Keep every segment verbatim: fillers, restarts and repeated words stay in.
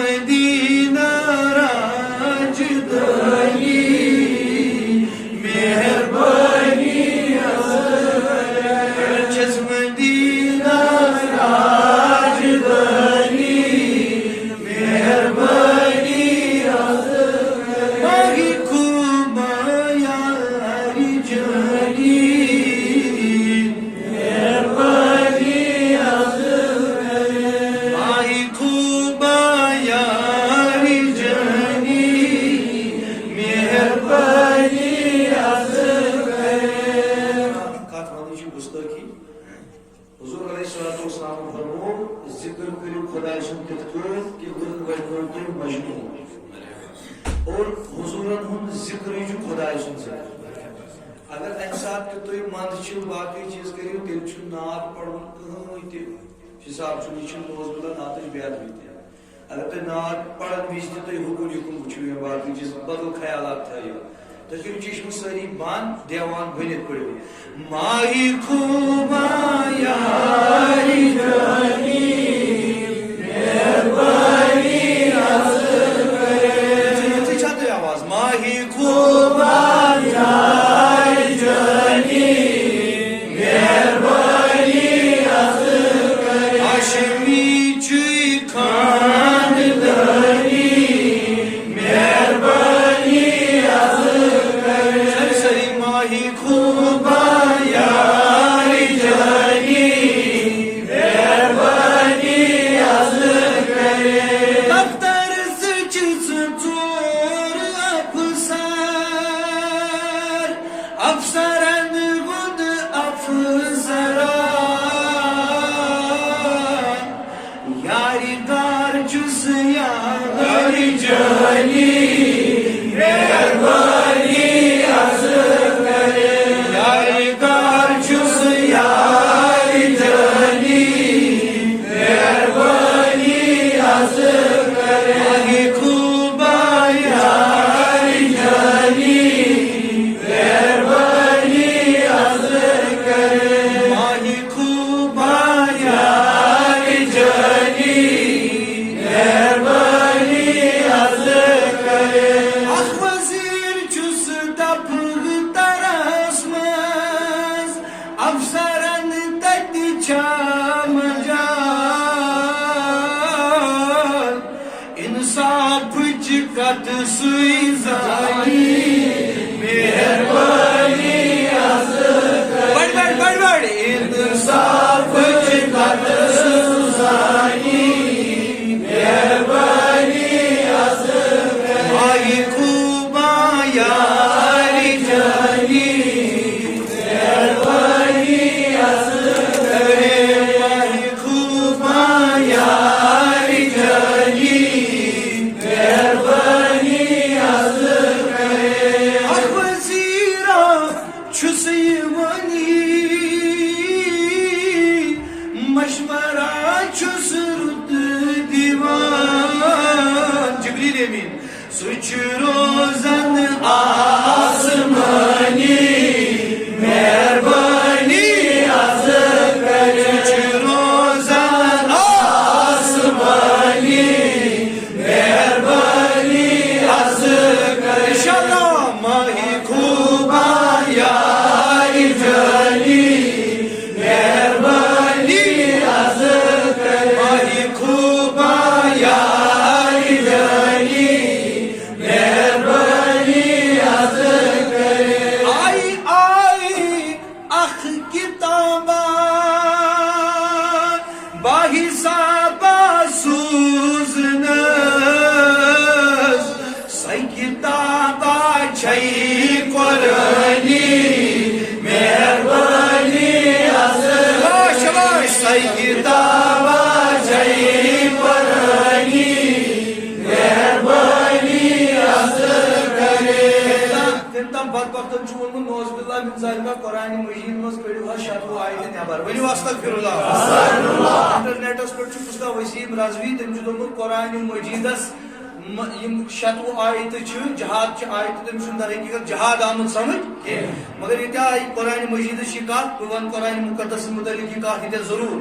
مدینہ راجدھانی، مہربانی چھس مدینہ راجدھانی، مہربانی ماہی خوبا یار جانی، مہربانی ماہی خوبا یار جانی، مہربانی کتھ ونٕچ چھِ گستٲخی۔ حضور علیہ الصلوۃ والسلام فرموو، ذکر کٔرِو خداے سُنٛد تِتھ کٲٹھۍ کہِ لُکھ بننو تُہۍ مجنون۔ اور حضورن ہُنٛد ذکرٕے چھُ خداے سُنٛد ذکر۔ اگر اَمہِ ساتہٕ تہِ تُہۍ منٛد چھِو، باقٕے چیٖز کٔرِو، تیٚلہِ چھُنہٕ نعت پرُن کٕہٕنۍ تہِ حساب چھُنہٕ، یہِ چھُنہٕ نعوذ باللہ نعتٕچ بے ادبی تہِ۔ اگر تُہۍ نعت پرن وِزِ تہِ تُہۍ ہُکُن یُکُن وٕچھِو یا باقٕے چیٖز، بدل خیالات تھٲیِو، تُہۍ کٔرِو چشمہٕ سٲری بنٛد، دیوان بٔنِتھ پٔرِو۔ ماہی خوبا یار جانی، مہربانی عرض کرے۔ یُتھُے چھا تۄہہِ آواز؟ ماہی خوبا یار جانی، مہربانی عرض کرے۔ ہاشمی چھُے خاندانی، مہربانی عرض کرے۔ سٲری ماہی خوبا یار جانی، مہربانی عرض کرے۔ دفتر سٕچ زٕ ژور افسر، افسرن ہُنٛد افسران، یارِ گار چھُس یار جانی، مہربانی عرض کرے۔ یارِ گار چھُس یار جانی، مہربانی عرض کرے۔ ماہی خوبا یار جانی، مہربانی عرض کرے۔ ماہی خوبا یار جانی، مہربانی عرض کرے۔ اکھ وزیر چھُس دفترس منٛز، افسرن تتہِ چھا مجال؟ انصافٕچ کتھ سُے زانی، مہربانی عرض کرے۔ بڑ بڑ، بڑ بڑ۔ انصافٕچ کتھ سُہ زانی، مہربانی عرض کرے۔ ماہی خوبا یار جانی، مہربانی عرض کرے۔ ماہی خوبا یار جانی، مہربانی عرض کرے۔ اکھ وزیرا چھُس یہِ وَنی، مشورہ چھُس رُت دِوان۔ جبریل امین۔ سُہ چھُ روزان آسمانی، مہربانی عرض کرے۔ سُہ چھُ روزان آسمانی، مہربانی عرض کرے۔ انشاءاللہ، ماہی خوبا یار جانی، مہربانی عرض کرے۔ ماہی خوبا یار جانی، مہربانی عرض کرے۔ آئی آئی اکھ کتابا باحسابا سوزنس، سۄ کتابا چھے قرآنی، مہربانی عرض۔ شاباش، شاباش۔ سۄ کتابا چھے قرآنی، مہربانی عرض کرے۔ تٔمۍ تام بدبختن چھُ ووٚنمُت، نعوذ باللہ من ذالک، قرآن مجید منٛز کٔڑِو حظ شتوُہ آیتہٕ نٮ۪بر۔ ؤنِو استغفر اللہ۔ انٹرنیٹس پٮ۪ٹھ چھُ استاد وسیم رضوی، تٔمۍ چھُ دوٚپمُت قرآن مجیدس م-، یِم شتوُہ آیتہٕ چھِ، جہاد چہِ آیتہٕ، تٔمۍ چھُنہٕ در حقیقت جہاد آمُت سمجھ کینٛہہ۔ مگر ییٚتہِ آیہِ قرآن مجیدٕچ یہِ کتھ، بہٕ ونہٕ قرآن مقدس متعلق یہِ کتھ ییٚتٮ۪تھ ضروٗر۔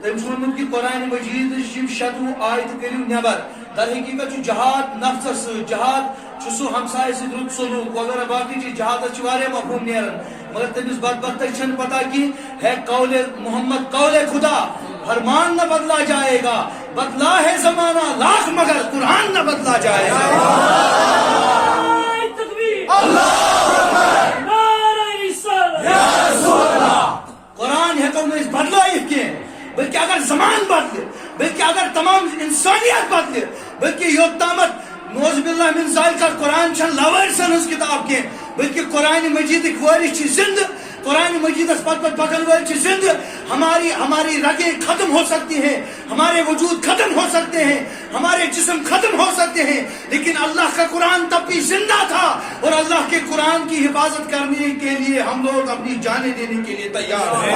تٔمۍ چھُ ووٚنمُت کہِ قرآن مجیدٕچ یِم شتوُہ آیتہٕ کٔرِو نٮ۪بر۔ در حقیقت چھُ جہاد نفسس سۭتۍ، جہاد چھُ سُہ ہمسایہِ سۭتۍ رُت سلوک وغیرہ باقٕے چیٖز۔ جہادس چھِ واریاہ مفہوم نیران، مگر تٔمِس بدبختس چھَنہٕ پتہ کہِ ہے قول محمد، قول خدا، فرمان نہ بدلا جائے گا، بدلا ہے زمانہ لاکھ مگر قرآن نہ بدلا جائے گا۔ نعرہ تکبیر! اللہ اکبر! نعرہ رسالت! یا رسول اللہ! قرآن ہیٚکو نہٕ أسۍ بدلٲیِتھ کینٛہہ، بلکہ اگر زمان بدلہِ، بلکہ اگر تمام انسانیت بدلہِ، بلکہ یوٚت تامتھ نعوذ باللہ من ذالک قرآن چھنہٕ لوٲرثن ہٕنٛز کتاب کینٛہہ، بلکہ قرآن مجیدٕکۍ وٲرث چھِ زندٕ۔ قرآن مجیدس پتہٕ پتہٕ پکن وٲلۍ چھِ زندٕ۔ ہماری ہماری رگیں ختم ہو سکتی ہیں، ہمارے وجود ختم ہو سکتے ہیں، ہمارے جسم ختم ہو سکتے ہیں، لیکن اللہ کا قرآن تب بھی زندہ تھا اور اللہ کے قرآن کی حفاظت کرنے کے لیے ہم لوگ اپنی جانیں دینے کے لیے تیار ہیں۔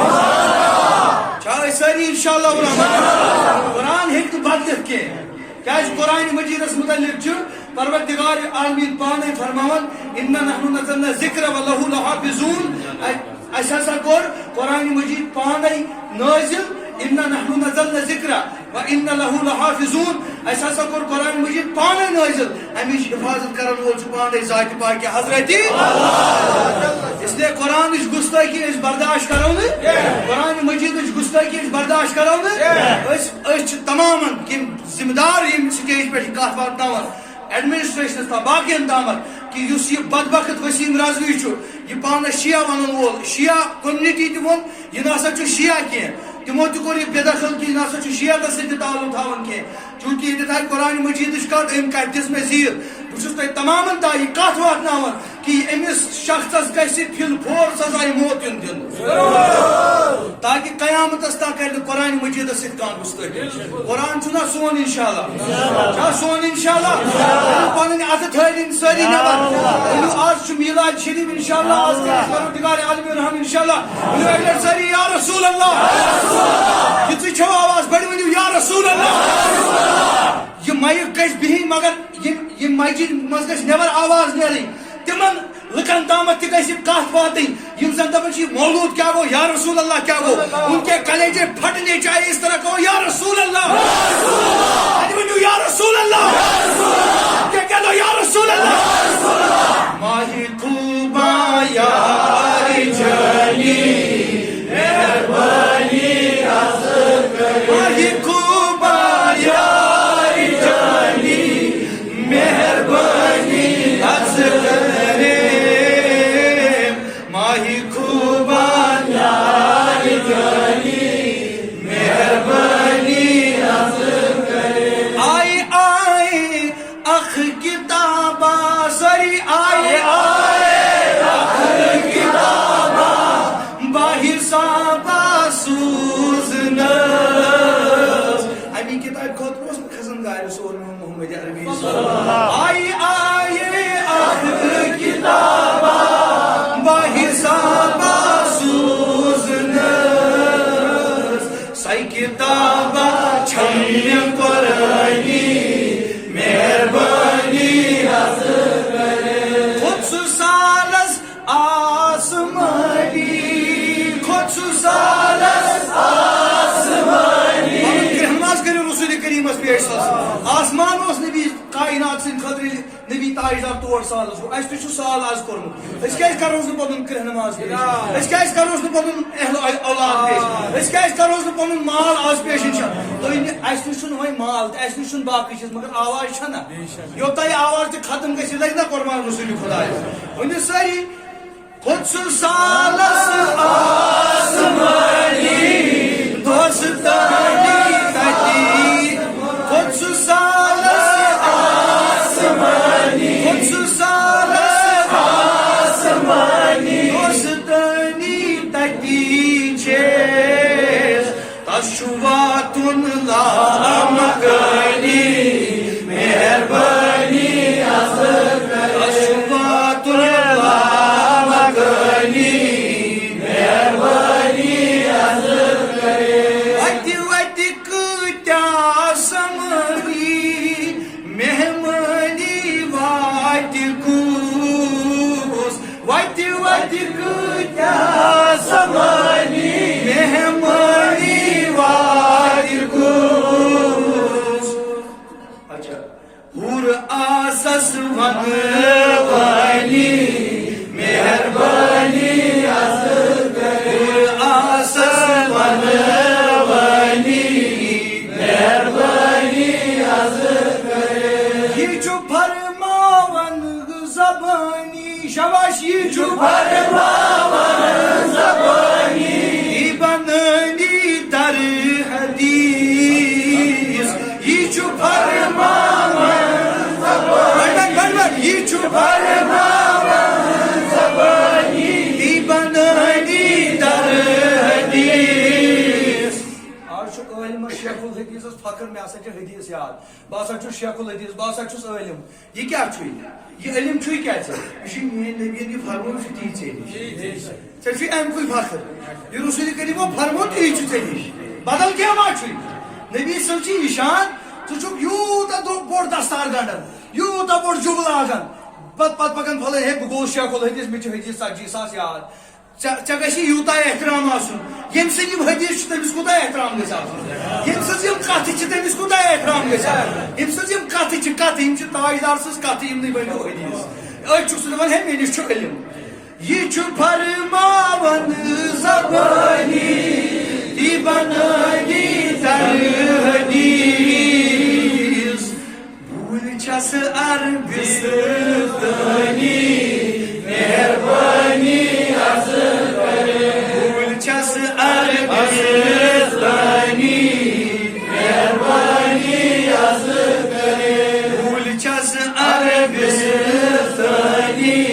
چھا أسۍ سٲری انشاءاللہ الرحمن؟ قرآن ہیٚکہِ نہٕ بدلِتھ کینٛہہ۔ کیازِ قرآن مجیدس متعلق چھُ پروردگار عالمین پانے فرماوان، "انا نحن نزلنا الذکر و لہ لحافظون"۔ اَسہِ ہسا کوٚر قرآن مجید پانے نٲزِل، "انا نحن نزلنا الذکر و انا لہ لحافظون"۔ اَسہِ ہسا کوٚر قرآن مجید پانے نٲزِل، اَمِچ حفاظت کرن وول چھُ پانے ذاتِ پاکِ حضرت۔ اس لیے قرآنٕچ گُستٲخی أسۍ برداشت کرو نہٕ، قرآن مجیدٕچ گُستٲخی أسۍ برداشت کرو نہٕ۔ أسۍ، أسۍ چھِ تمامن یِم ذمہ دار یِم سٹیج پٮ۪ٹھ یہِ کتھ واتناوان، ایڈمنسٹریشنس تام، باقین تامتھ، کہِ یُس یہِ بدبخت وسیم رضوی چھُ، یہِ پانس شیعہ ونن وول، شیعہ کمیونٹی تہِ ووٚن، یہِ نہ سا چھُ شیعہ کینٛہہ۔ تِمو تہِ کوٚر یہِ بے دخل کہِ یہِ نہ سا چھُ شیعتس سۭتۍ تہِ تعلق تھاوان کینٛہہ، چونکہ ییٚتٮ۪تھ آیہِ قرآن مجیدٕچ کتھ، أمۍ کتہِ دِژ مےٚ زیٖر۔ بہٕ چھُس تۄہہِ تمامن تام یہِ کتھ واتناوان کہِ أمِس شخصس گژھِ فی الفور سزائے موت یُن دِنہٕ، تاکہ قیامتس تام کرِ نہٕ قرآن مجیدس سۭتۍ کانٛہہ گُستٲخی۔ قرآن چھُنہ سون انشاءاللہ؟ چھا سون انشاءاللہ؟ ؤلِو پنٕنۍ اتھٕ تھٲوِن سٲری نٮ۪بر۔ ؤلِو آز چھُ میلاد شریف انشاءاللہ، آز کرِ پروردگار عالمین رحم انشاءاللہ۔ ؤلِو اکہِ لٹہِ سٲری یا رسول اللہ۔ یِژٕے چھو آواز، بٔڑۍ ؤنِو یا رسول اللہ۔ یہِ مایک گژھِ بِہِنۍ، مگر یہِ، یہِ مسجد منٛز گژھِ نٮ۪بر آواز نیرٕنۍ۔ تِمن لُکن تامتھ تہِ گژھِ یہِ کتھ واتٕنۍ، یِم زن دپان چھِ، "یہِ مولود کیٛاہ گوٚو؟ یا رسول اللہ کیٛاہ گوٚو؟" ان کے کلیجے پھٹنے چاہیے، اس طرح کہو، "یا رسول اللہ۔" اتہِ ؤنِو، "یا رسول اللہ۔" کیٛاہ کہہ دو، "یا رسول اللہ۔" ماہِ خوبا یار جانی، مہربانی از کرے۔ ماہِ خوبا یار جانی، مہربانی از کرے۔ ماہِ خوبا یار جانی، مہربانی از کرے۔ آیہِ، آیہِ اکھ کتابا، سٲری آیہِ، آیہِ اکھ کتابا، با حسابا سوزنس۔ امی کتابہِ خٲطرٕ اوس نہٕ کھسان گاڑِ سور محمد عربی۔ آیہِ، آیہِ اکھ کتابا، با حسابا سوزنس۔ سۄے کتابا چھم مےٚ قرآنی، مہربانی از کرے۔ کھوٚت سُہ سالس آسمانی، کھوٚت سُہ سالس آسمانی۔ پنُن کرٛہُن حظ کٔرِو رسول کریمس پیش۔ آسمان اوس نبی کائنات سٕنٛدِ خٲطرٕ ییٚلہِ نبی تاجدار تور سالس گوٚو، اسہِ تہِ چھُ سال آز کوٚرمُت۔ أسۍ کیازِ کروس نہٕ پنُن کرٛہُن نماز پیش؟ أسۍ کیازِ کروس نہٕ پنُن اہل اولاد پیش؟ أسۍ کیازِ کروس نہٕ پنُن مال آز پیش؟ انشاءاللہ تُہۍ نہِ، اسہِ نِش چھُنہٕ وۄنۍ مال تہٕ اسہِ نِش چھُنہٕ باقٕے چیٖز، مگر آواز چھنہ۔ یوٚتام یہِ آواز تہِ ختم گژھِ، یہِ لگہِ نہ قربان رسول خدایس۔ ؤنِو سٲری، کھوٚت سُہ سالس آسمانی، دوستانی تتی۔ کھوٚت سُہ سالس آسمانی، کھوٚت سُہ سالس آسمانی، دوستانی تتی چیز۔ تس چھُ واتُن لامکانی، مہربانی از کرے۔ تس چھُ واتُن لامکانی، مہربانی از کرے۔ وتہِ وتہِ کۭتیاہ سمٲنی، مہمانی واتہِ کُس، وتہِ وتہِ کۭتیاہ سمٲنی، مہمانی واتہِ کُس۔ پوٗرٕ آسس ونہٕ وٲنی، مہربٲنی از کٔرِتھ۔ پوٗرٕ آسس ونہٕ وٲنی، مہربٲنی از کٔرِتھ۔ یہِ چھُ فرماوان زبٲنی، شاباش، یہِ چھُ فرماوان زبٲنی، یہِ بنٲنی در حدیث۔ یہِ چھُ فرماوان زبٲنی۔ بڑ بڑ، بڑ بڑ۔ یہِ چھُ فرماوان زبٲنی، یہِ بنٲنی در حدیث۔ آز چھُ عٲلمس شیخ الحدیثس فخر، مےٚ ہسا چھِ حدیث یاد۔ بہٕ ہسا چھُس شیخ الحدیث، بہٕ ہسا چھُس عٲلم۔ یہِ کیٛاہ چھُے؟ یہِ علم چھُے کیٛاہ ژےٚ؟ یہِ چھُ میٛٲنۍ نبیَن یہِ فرموو، یہِ چھُ تی ژےٚ نِش۔ ژےٚ چھُے اَمہِ کُے فخر۔ یہِ رسول کریٖمو فرموو، تی چھُ ژےٚ نِش۔ بدل کینٛہہ ما چھُے؟ نبی صٲب چھِ نِشان، ژٕ چھُکھ یوٗتاہ درٛوگ بوٚڑ دستار گنٛڈان، یوٗتاہ بوٚڑ جُبہٕ لاگان۔ پتہٕ، پتہٕ پکان پھلٲنۍ، ہے، بہٕ گوٚوُس شیخ الحدیث، مےٚ چھُ حدیث ژتجی ساس یاد۔ ژےٚ، ژےٚ گژھی یوٗتاہ احترام آسُن۔ ییٚمۍ سٕنٛدۍ یِم حدیث چھِ، تٔمِس کوٗتاہ احترام گژھِ آسُن؟ ییٚمۍ سٕنٛز یِم کتھٕ چھِ، تٔمِس کوٗتاہ احترام گژھِ آسُن؟ ییٚمۍ سٕنٛز یِم کتھٕ چھِ، کتھٕ، یِم چھِ تاجدار سٕنٛز کتھٕ، یِمنٕے ؤنِو حدیث۔ أتھۍ چھُکھ ژٕ دپان، ہے، مےٚ نِش چھُ علم۔ یہِ چھُ فرماوان زبٲنی، یہِ بنٲنی در حدیث۔ بوٗلۍ چھَس عربستٲنی، مہربٲنی از کٔرِتھ۔ بوٗلۍ چھَس عربستٲنی، مہربٲنی از کٔرِتھ۔ بوٗلۍ چھَس عربستٲنی،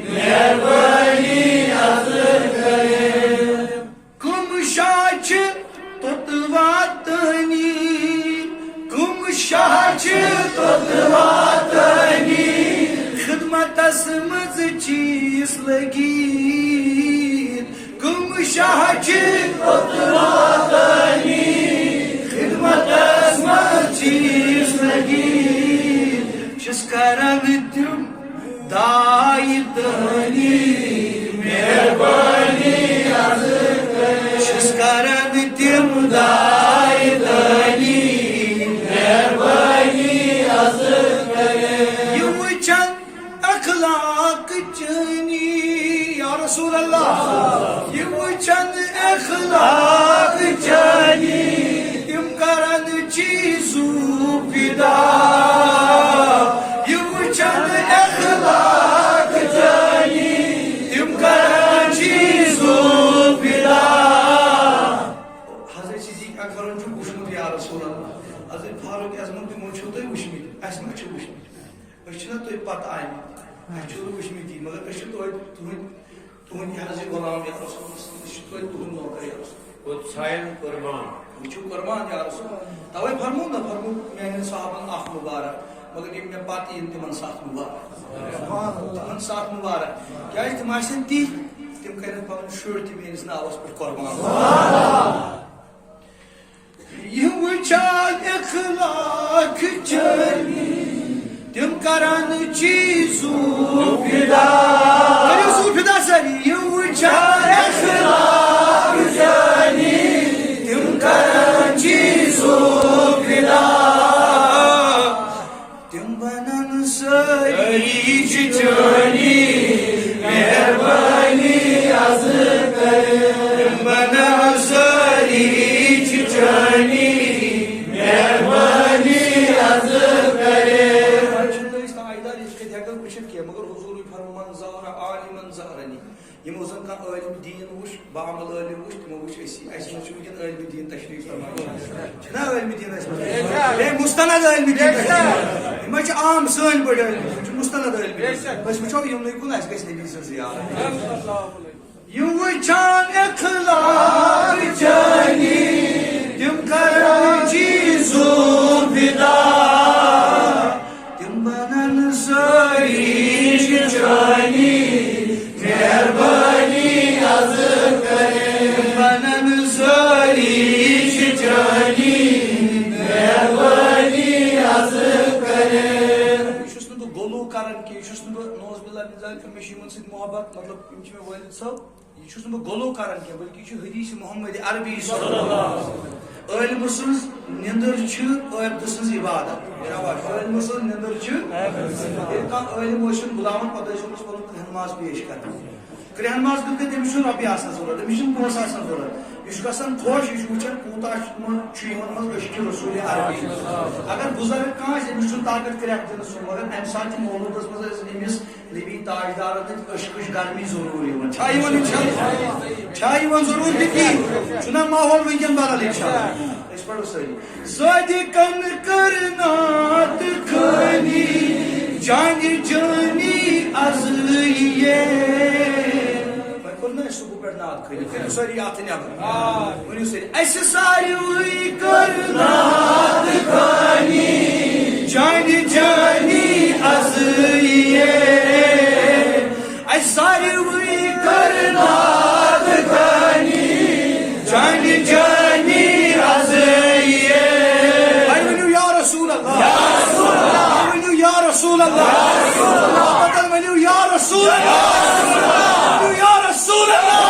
مہربٲنی از کٔرِتھ۔ کٕم شاہ چھِ توٚت واتٲنی، کٕم شاہ چھِ توٚت واتٲنی، خدمتس منٛز چھِس لٔگِتھ۔ کٕم شاہ چھِ توٚت واتٲنی، خدمتس منٛز چھِس لٔگِتھ۔ چھِس کران تِم داعی دٲنی، مہربٲنی از کٔرِتھ۔ چھِس کران تِم داعی دٲنی، مہربٲنی از کٔرِتھ۔ یہِ وٕچھن اخلاق چٲنی، یا رسول اللہ، یہِ وٕچھن اخلاق چٲنی، تِم کرن چیزو فدا۔ یہِ وٕچھن اخلاق چٲنی، تِم کرن چیزو فدا۔ حضرت صدیق اکبرن چھُ وٕچھمُت، یا رسول اللہ، حضرت فاروق اعظمن، تِمو چھِو تُہۍ وٕچھمٕتۍ، اَسہِ ما چھِ وٕچھمٕتۍ؟ أسۍ چھِنہ تُہۍ پتہٕ آمٕتۍ، اَسہِ چھُو نہٕ وٕچھمٕتی، مگر أسۍ چھِ توتہِ تُہٕنٛدۍ، تُہُنٛد یہِ حظ یہِ غلام یا رسول، أسۍ چھِ توتہِ تُہُنٛد نوکر یا رسول۔ کوٚت ژھایَن قۄربان۔ وٕچھِو قۄربان یا رسول۔ توے فرموو نہ، فرموو میٛانٮ۪ن صحابن اکھ مُبارک، مگر یِم مےٚ پتہٕ یِن تِمن ستھ مُبارک۔ تِمن ستھ مُبارک۔ کیٛازِ تِم آسن تِتھۍ، تِم کرن پنٕنۍ شُرۍ تہِ میٛٲنِس ناوس پٮ۪ٹھ قۄربان۔ یہِ وٕچھان اخلاق چٲنی، تِم کرن چیزو فدا۔ کٔرِو زو فدا سٲری۔ یہِ وٕچھان اخلاق چٲنی، تِم کرن چیزو فدا۔ تِم بنن سٲری چھِ چٲنی، مہربٲنی از کٔرِتھ۔ تِم بنن سٲری چھِ چٲنی، مہربٲنی از کٔرِتھ۔ چھُنہٕ أسۍ تاجدار یِتھ کٔنۍ ہٮ۪کو وٕچھِتھ کینٛہہ، مگر حضوٗرٕے فرموو، "من زار عالماً زارنی۔" یِمو زن کانٛہہ عٲلمِ دیٖن وٕچھ، بامل عٲلم وٕچھ، تِمو وٕچھ أسی۔ اَسہِ منٛز چھُ وٕنکٮ۪ن عٲلمِ دیٖن تشریٖف فرما۔ چھِنہ عٲلمِ دیٖن اَسہِ منٛز؟ ہے، مستند عٲلمِ دیٖن تشریٖف۔ یِم حظ چھِ عام سٲنۍ پٲٹھۍ عٲلمِ دیٖن، یِم چھِ مستند عٲلمِ دیٖن۔ أسۍ وٕچھو یِمنٕے کُن، اَسہِ گژھِ نبی سٕنٛز زیارت۔ یِم وٕچھان اخلاق چٲنی، تِم کرن چیزو فدا۔ تِم بنن سٲری چھِ چٲنی، مہربٲنی از کٔرِتھ۔ تِم بنن سٲری چھِ چٲنی، مہربٲنی از کٔرِتھ۔ یہِ چھُس نہٕ بہٕ گلوٗ کران کینٛہہ، یہِ چھُس نہٕ بہٕ، نعوذ باللہ من ذالک، مےٚ چھُ یِمن سۭتۍ محبت، مطلب، یِم چھِ مےٚ والد صٲب۔ یہِ چھُس نہٕ بہٕ گلوکارن کینٛہہ، بلکہِ یہِ چھُ حدیث محمد عربی صلی اللہ علیہ وسلم۔ عٲلمہٕ سٕنٛز نِندٕر چھِ عٲبدٕ سٕنٛز عبادت۔ میرا واش، عٲلمہٕ سٕنٛز نِندٕر چھِ۔ ییٚلہِ کانٛہہ عٲلِم ٲسِن بُلاوان، پتہٕ ٲسۍ أمِس پنُن کرٛہن ماز پیش کران۔ کرٛہن ماز کیُتھ گژھِ؟ تٔمِس چھُنہٕ رۄپیہِ آسان ضروٗرت، أمِس چھُنہٕ پونٛسہٕ آسان ضروٗرت۔ یہِ چھُ گژھان خۄش، یہِ چھُ وٕچھان کوٗتاہ چھُ یِمن، چھُ یِمن منٛز عشقِ رسول عربی۔ اگر بُزرگ کانٛہہ آسہِ، أمِس چھُنہٕ طاقت کرٛٮ۪کھ دِنَس سُنٛمب، مگر اَمہِ ساتہٕ چھِ مولوٗدس منٛز أسۍ أمِس نبی تاجدارن ہٕنٛز عشقٕچ گرمی ضروٗر یِوان۔ چھا یِوان اِنشاءاللہ؟ چھا یِوان ضروٗر؟ تہِ تی چھُنہ ماحول وٕنکیٚن بدل اِنشاءاللہ۔ أسۍ پرو سٲری۔ صادقن کر نعت خوانی، جان جانی از یہ۔ وۄنۍ کوٚر نہ اَسہِ صبح پٮ۪ٹھ نعت خوانی، کٔرِو سٲری اَتھٕ نٮ۪بر۔ ؤنِو سٲری، اَسہِ ساروٕے کٔر نعت خوانی، جان جانی از یہ۔ اَسہِ ساروٕے کٔر نعت خوانی، جان جانی از یہ۔ وۄنۍ ؤنِو یا رسول اللہ۔ وۄنۍ ؤنِو یا رسول اللہ۔ وۄنۍ ؤنِو یا رسول اللہ۔ ؤنِو یا رسول اللہ۔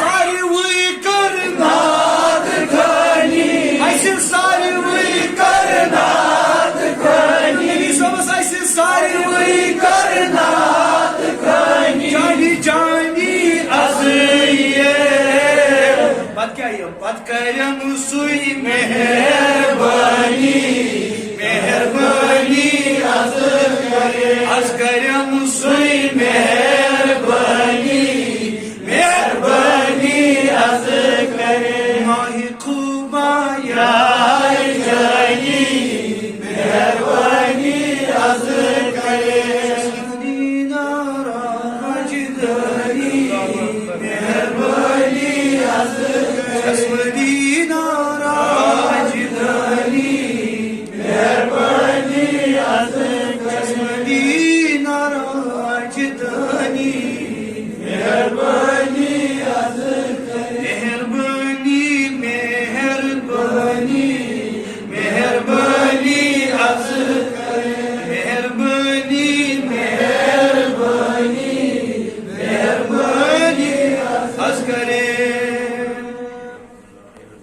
ساروٕے کٔر نعت خوانی۔ اَسہِ ساروٕے کٔر نعت خوانی۔ نبی صٲبس اَسہِ ساروٕے کٔر نعت خوانی۔ جانی جانی از یہ۔ پتہٕ کیٛاہ یِم؟ پتہٕ کرم سُے مہربانی، مہربانی از کرم۔ از کرم